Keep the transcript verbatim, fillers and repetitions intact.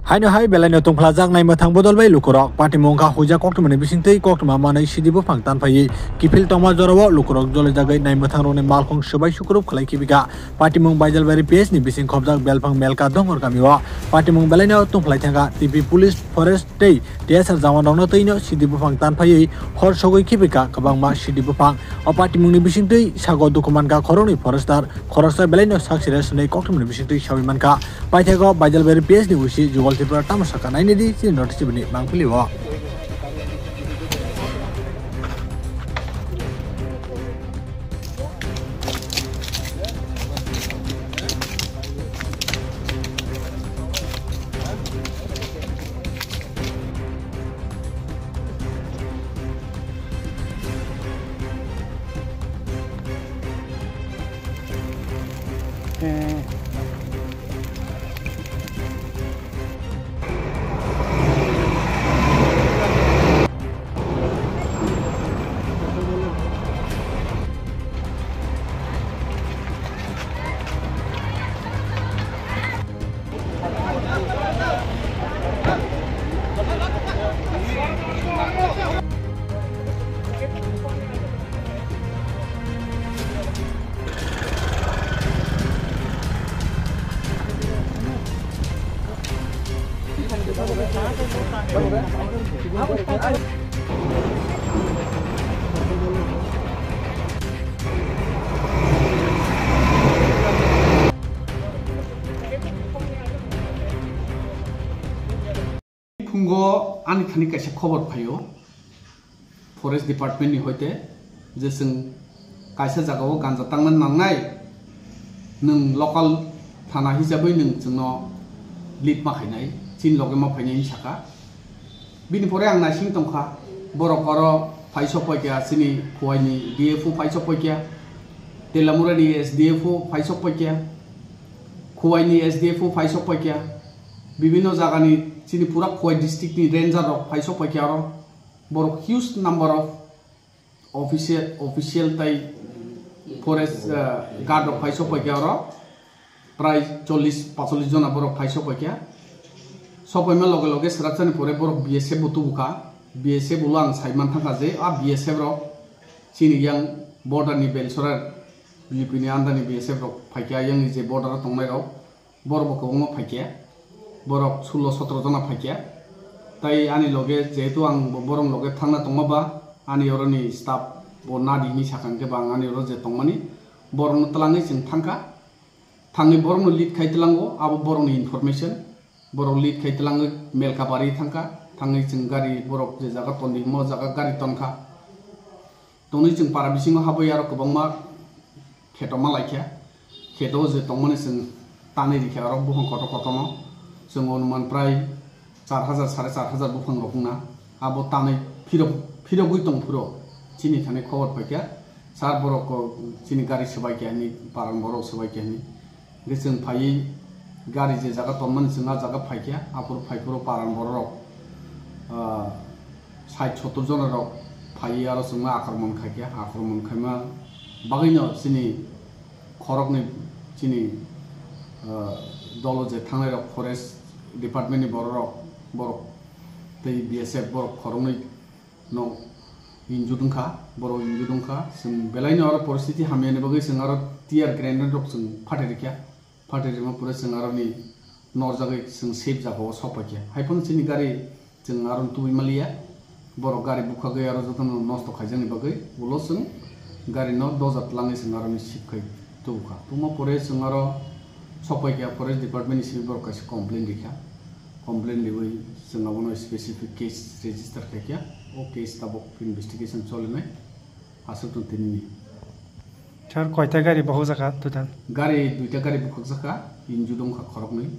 Haino hai belaino tongphlajak naimwthang bodol bai lukurok. Patimung wngkha huijak koktwmani bisingtwi koktwma manwi sidi buphang tanphaiwi kiphil tongma jorao lukurok jolijagwi naimwthangrokni malkhung swbai sukurup khlai khibika. Patimung Baijalbari P S ni bising khobjak Belphang Melka Dongor kamio. Patimung belaino tongphlai thangkha T P police, forest tei T S R jawanrokno twino sidi buphang tanphaiwi hor sogwi khibika kwbangma sidi buphang. O patimungni bisingtwi sago dukhu mankha khoroknwi forester, khoroksa belaino sak sira swnwi koktwmani bisingtwi sawi mankha. Paithakgo Baijalbari P S ni usi Jugal Tripura tamo sakha nainidi chini notice bini mangpili o. Phungo ani thani kaisa khobor phaio, forest department ni hoite, je chwng kaisa jagao ganja tangna nangnai, nwng local thana hisabwi nwng chwngno lead ma khainai, chini loge ma phainai hinwi sakha. Bini pore ang naising tongkha, borok oro phai sok paikha, chini Khowai ni D F O phai sok paikha, Telamura ni S D F O phai sok paikha, Khowai ni S D F O phai sok paikha, bibinno jagani chini pura Khowai district ni ranger rok phai sok paikha oro. Borok huge number of official, official tai forest, uh, guard rok phai sok paikha oro. Prai chollish pacholis jona borok phai sok paikha. Sok paima loge loge swraksani pore borok B S F bo tubukha. B S F ulo ang sai manthangkha je a B S F rok chini yang border ni Belsora B J P ni under ni B S F rok phaikha, yang ni je border o tongnai rok. Borok bo kwbangma phaikha, borok sulo sotro jona phaikha. Tai ani loge jehetu ang bo borok loge thangna tongma ba, ani oroni staff bo nadi hinwi sakha, hwnkhe ba ang ani oro je tongmani borokno twlangwi chwng thangkha. Thangwi borokno lead khai twlango, abo borokni information. Borok lead khai twlangwi Melkabari thangkha, thangwi chwng gari borok je jaga tondi himo o jaga gari tonkha. Tonwi chwng para bisingo habwi aro kwbangma kheto ma laikha. Kheto je tongmani chwng tanwi rikha aro buphang kotor kotorno. Chwng onuman prai char hajar, sare char hajar buphang rok wngna. Abo tanwi phirok, phirogwi tong phuro chini thani khobor phaikha. Sir borok ko chini gari swbaikha hinwi, paran borok swbaikha hinwi. Hwnkhe chwng phaiwi gari je jaga tonmani chwng a jaga phaikha, aphuru phaiphuru paran borok, ah, sait sottor jona rok phaiwi aro chwngno akromon khaikha, akromon khaima bagwino chini khoroknwi chini, ah, dolo je thangnai rok forest department ni borok rok, borok tei B S F borok khoroknwi no injured wngkha, borok injured wngkha. Chwng belaino aro poristiti hamyani bagwi chwng aro tear grenade rok chwng phatri rikha. Phatri rima pore chwng aroni norjagwi chwng safe jagao sok paikha. Haiphano chini gari chwng aroni tubui maliya. Borok gari bukhagwi aro jotono nosto khaijakni bagwi ulo chwng garino doja twlangwi chwng aroni sip khai tubukha. Tubuma pore chwng aro sok paikha, forest department ni simi borok kaisa complaint rikha. Complaint riwi chwng abono specific case register khaikha. O case tabuk investigation cholinai. Aswk tong tinini. Sir, koita gari bokhokjakha total? Gari duita gari bokhokjakha, injured wngkha khoroknwi.